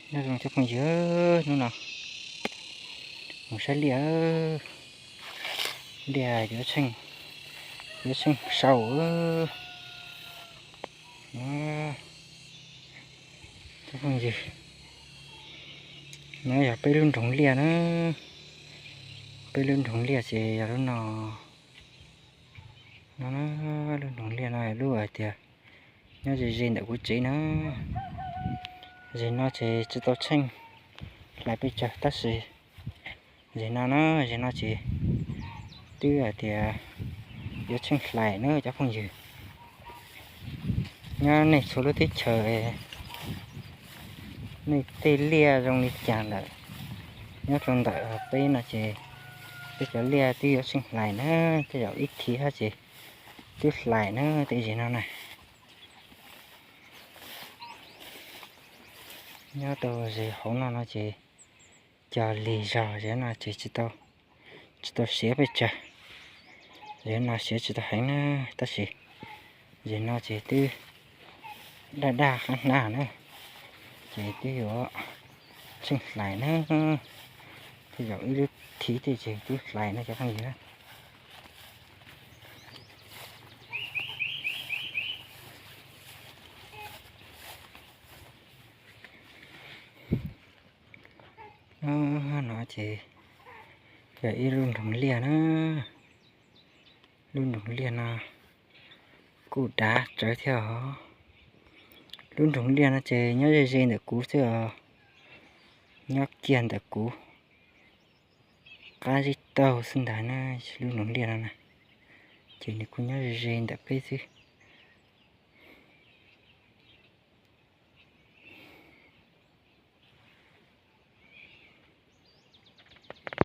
Nyob zoo cov phooj ywg, hnub no mus saib liaj, liaj yuav tsheej, yuav tsheej sau. Cov phooj ywg, no yog peb lub nroog liaj na, peb lub nroog liaj ces yog lub no. No, lub nroog liaj no lub hais tias nyob ze ze ntawm kuv tsev na. Zem no ces tsis tau tsheej hlais pes tsawg tab sis zem no na, zem no ces twb hais tias yuav tsheej hlais na cov phooj ywg. Nyob nej txhua lub teb chaws, nej tej liaj zoo li cas lawm, nyob rau ntawm peb no ces peb cov liaj twb yuav tsheej hlais na, tej zaum ib thiv hab ces twb hlais na tej zem no na. Nyob rau zem hauv no no ces cog lig zog zem no ces tsis tau siav pes tsawg. Zem no siav tsis tau heev na, tab sis zem no ces twb daj daj qab hnab na, ces twb yuav tsheej hlais na, tej zaum ib lub thiv tej ces twb hlais na cov phooj ywg. No ces yog ib lub nroog liaj na, lub nroog liaj no kuj dav tsawv thiab os. Lub nroog liaj no ces nyob ze ze ntawm kuv xwb os, nyob kiag ntawm kuv qab zib taug xwb ntag na, lub nroog liaj no na, ces nws kuj nyob ze ze ntawm peb xwb.